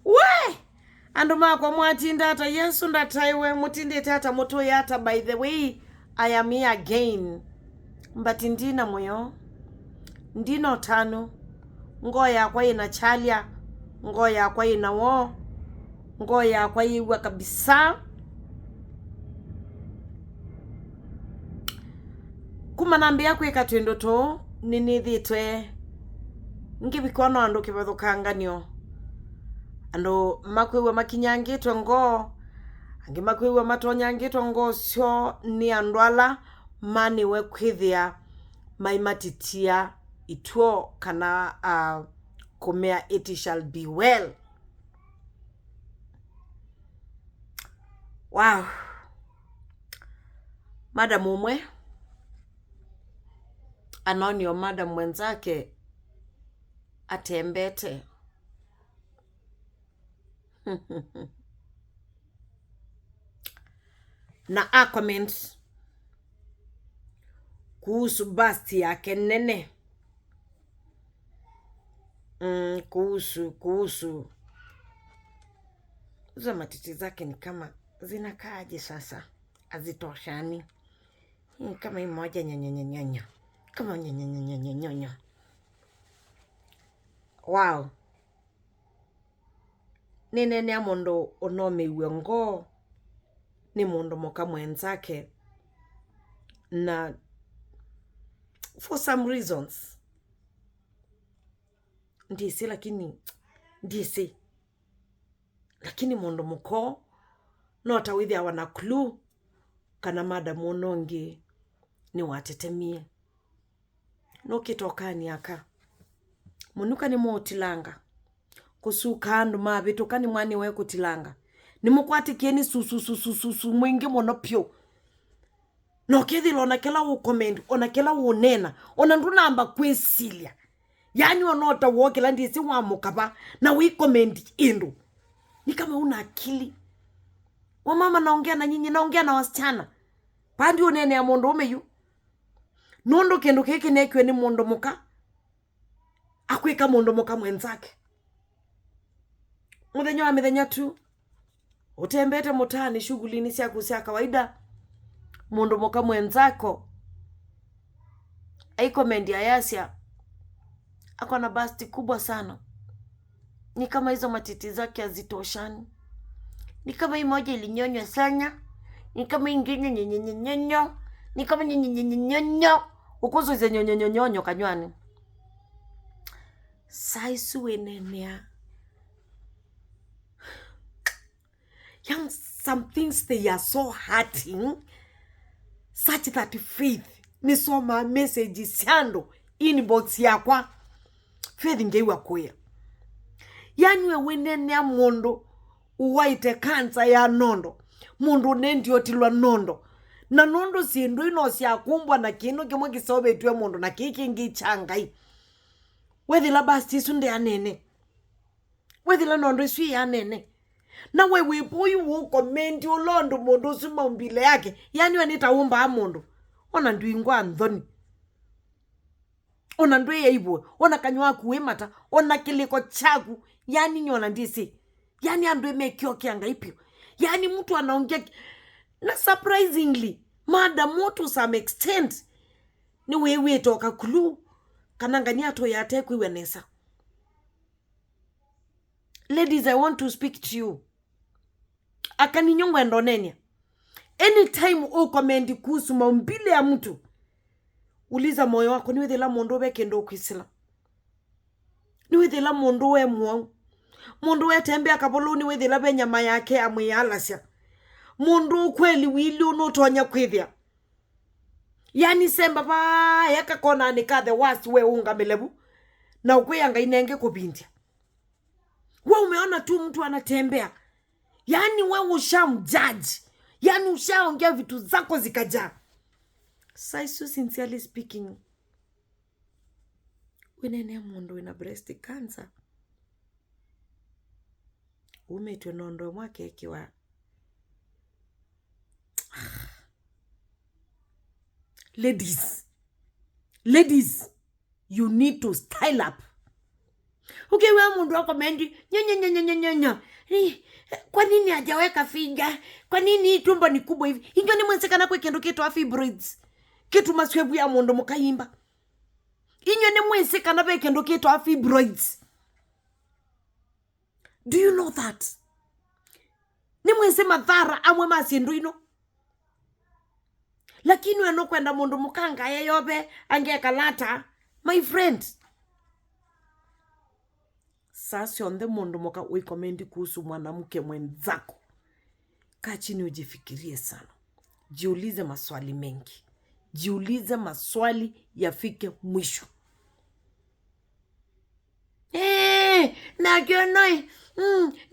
We andu makwa mwatinda ata? Yesu ndataiwe. Mutindite ata? Mutuye ata? By the way, I am here again, but ndina muyo, ndina utanu, ngoo yakwa ina chalya, ngoo yakwa ina woo, ngoo yakwa yiwa kabisa. Kuma nambia kwika twindu tuu ninithitwe ngivikwa no andu kivathukanganio, andu makwiwa makinyangitwe ngoo, angi makwiwa matonyangitwe ngoo syoo ni andu ala maniwe kwithia maimatitia ituo kana kumea it shall be well. Wow. Madam umwe anaonio madam mwenzake atembete na a comment kuhusu bust yake nene, kuhusu hizo matiti zake ni kama zinakaaje sasa, hazitoshani. Kama hii moja nyanyanyanyanya, kama nyanyanyanyanya. Wow. Ninene mundu unomiwe ngoo ni mundu muka mwenzake, na for some reasons ndisi, lakini ndisi, lakini mundu muko no tawithiawa na clue kana madam unongi ni watetemie nukitokani aka munuka ni mutilanga kusuka andu mavituka ni mwani we kutilanga ni mukwatikie ni sususususu mwingi muno pyu na ukethira ona kila ucomment, ona kila unena, ona ndunamba kwisilia, yani onota wokila ndisi wa mukava na wi comment indu ni kama una akili. Wamama, naongea na nyinyi, naongea na wasichana pandi unene ya mundu ume yu nundu kindu kiki nekiwe ni mundu muka akwika mundu muka mwenzake. Muthenya wa mithenya tu utembete mutani shughulini syaku sya kawaida, mundu muka mwenzako aikomendi ayasya ako na basti kubwa sana, ni kama hizo matiti zake hazitoshani, ni kama hii moja ilinyonywa sana, ni kama ingine nyenyenyenyonyo, ni kama nyenyenyenyonyo, ukuzo ize nyonyonyonyonyo kanywani saisu wenenea. Young, some things they are so hurting such that Faith nisoma message syando inbox yakwa, Faith ngeiwa kuya, yani we wenenea mundu uwaite kansa ya nondo, mundu nendiotilwa nondo na nondo sindu ino syakumbwa na kinu kimwe kisobetwe mundu na kikingi changai wethila basti isu ndianene, wethila nondo isu yanene, na we wibuyu wukomendi ulondo mundu usu maumbile yake, yani we nitaumba mundu ona ndwingwa nthoni, ona ndwi yaibwe, ona kanywa aku wimata, ona kiliko chaku, yani nyona ndisi, yani andu emekio kianga ipyo, yani mtu anaongea na surprisingly madam to some extent ni wewe toka clue kana ngani ato yate kwiwe nesa. Ladies, I want to speak to you. Akani nyongo ndonenia. Anytime u comment kuhusu maumbile ya mtu, uliza moyo wako, ni wethela mundu weke ndo kwisila, ni wethela mundu we muo, mundu we tembea kabolo, ni wethela be nyama yake amwialasya, mundu kweli wili unotonya kwithia, yani semba pa yaka kona nika the worst we unga melebu na ukweyanga inenge kubindia. We umeona tu mtu anatembea, yani we ushamjudge, yani ushaongea vitu zako zikajaa. Saisu, sincerely speaking, winene mundu wina breast cancer umetwe nondo mwake kiwa. Ladies, ladies, you need to style up. Ukiwa mundu wako mendi nyenyenyenyenyenye, kwa nini hajaweka figa? Kwa nini hii tumbo ni kubwa hivi? Injo ni mwensekana kwe kindu kitwa fibroids kitu maswebu ya mundu mukayimba. Inyo ni mwensekana kwe kindu kitwa fibroids. Do you know that? Ni mwense madhara amwe masindu ino. Lakini weno kwenda mundu mukanga yeyobe angekalata, my friend. Sasa onde mundu muka uikomendi kuhusu mwanamke mwenzako, kaa chini ujifikirie sana, jiulize maswali mengi, jiulize maswali yafike mwisho. Nakionoi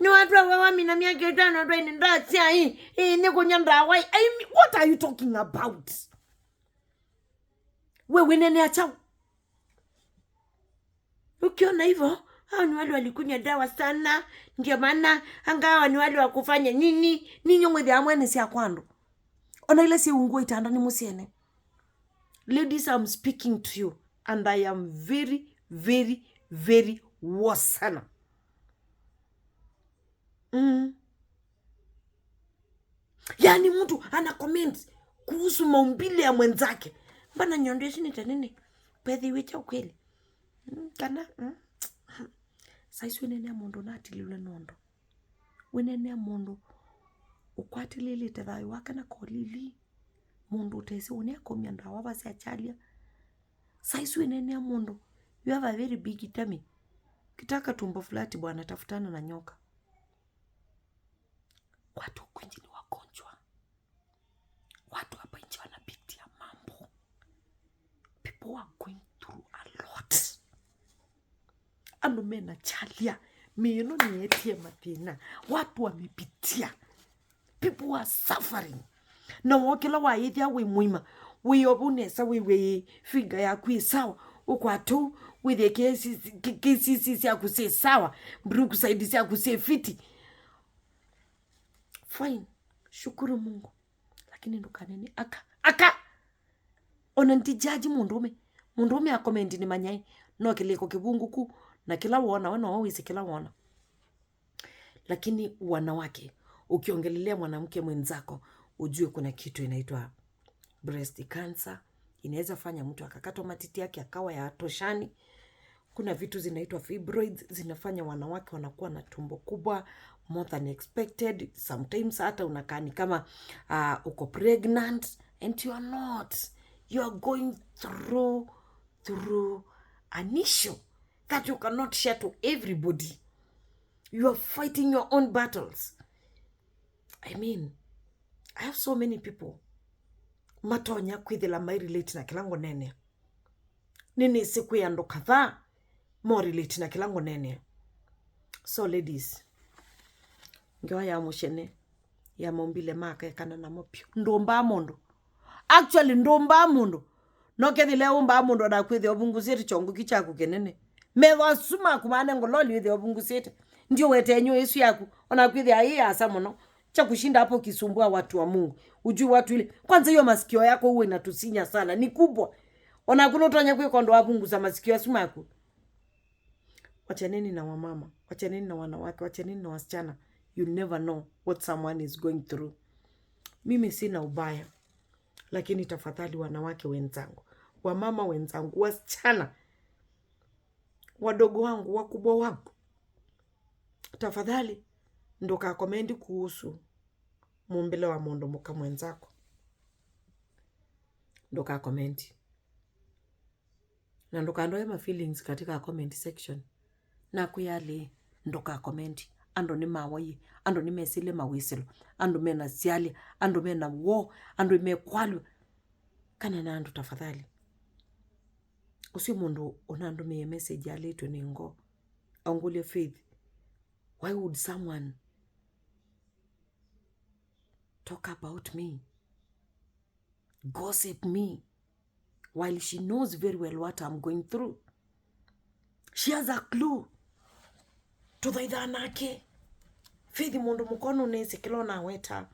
ni watu wa mina miaka 5 ndo ni ndatia hii ni kunyanda wai. I mean, what are you talking about? Wewe nene achao. Ukiona hivyo, hao ni wale walikunywa dawa sana, ndio maana angawa ni wale wa kufanya nini, ninyo ngwe amwe si akwando. Ona ile si unguo itanda ni musiene. Ladies, I'm speaking to you and I am very, very, very worse sana. Yaani mtu ana comment kuhusu maumbile ya mwenzake. Mbana nyondo yesu ni nini? Pethi wicha ukweli. Kana. Saisi wenene mundu na atilile nondo. Wenene mundu ukwatilile thayo wake na kolili. Mundu utesi une akomia ndawa basi achalia. Saisi wenene mundu you have a very big tummy. Kitaka tumbo flati bwana, tafutana na nyoka. Watu huku nje ni wagonjwa. Watu hapa nje wanapitia mambo. People are going through a lot. Andu mena chalia. Mieno ni etie mathina. Watu wamepitia. People are suffering. Na wokela wa ithia wi muima. Wi obunesa wi wi figa yaku sawa. Ukwatu with KCC syaku si sawa. Brookside syaku si fiti. Fine. Shukuru Mungu. Lakini ndukanene aka aka ona ntijaji mundume. Mundume akomendi ni manyai. No kiliko kibungu ku na kila wona wana wawisi kila wona. Lakini wanawake, ukiongelelea mwanamke mwenzako, ujue kuna kitu inaitwa breast cancer. Inaweza fanya mtu akakatwa matiti yake akawa ya toshani. Kuna vitu zinaitwa fibroids, zinafanya wanawake wanakuwa na tumbo kubwa more than expected. Sometimes hata unakaa ni kama uko pregnant and you are not. You are going through an issue that you cannot share to everybody. You are fighting your own battles. I mean, I have so many people matonya kwithila mai relate na kilango nene. Nini siku ya ndo kadhaa mo relate na kilango nene. So ladies, ngewa ya mushene ya maumbile maka kana na mopyo. Ndomba mondo. Actually ndomba mondo. No kethile umba mondo na kwithi obungusiete chongo kichaku kenene. Metho suma kumane ngololi withi obungusiete. Ndio wetenyo Yesu yaku. Ona kwithi ayi asa muno. Cha kushinda hapo kisumbua watu wa Mungu. Ujui watu ile. Kwanza hiyo masikio yako uwe inatusinya sana. Ni kubwa. Ona kuna utonya kwe kondo wapunguza masikio ya sumaku. Wachaneni na wamama, wachaneni na wanawake, wachaneni na wasichana. You never know what someone is going through. Mimi sina ubaya. Lakini tafadhali wanawake wenzangu, wamama wenzangu, wasichana, wadogo wangu, wakubwa wangu, tafadhali ndoka komendi kuhusu mumbile wa mundu muka mwenzako. Ndoka komendi. Na ndoka ndoe ma feelings katika comment section. Na kuyali ndoka komendi. Ando ni mawaye, ando ni mesile mawisilo, ando mena siali, ando mena wo, ando mekwalu. Kana na ando tafadhali. Usi mundu onando me message aletwe ni ngo. Angulie Faith. Why would someone talk about me? Gossip me? While she knows very well what I'm going through. She has a clue. Tuthaithanake. Faith mundu mukono nese kila na weta.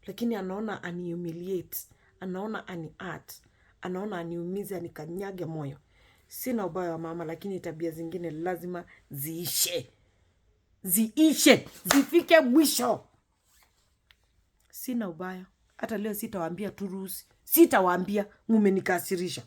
Lakini anaona ani humiliate, anaona ani hurt, anaona aniumize, anikanyage moyo. Sina ubaya wa mama, lakini tabia zingine lazima ziishe, ziishe, zifike mwisho. Sina ubaya, hata leo sitawaambia turuhusi, sitawaambia mumenikasirisha.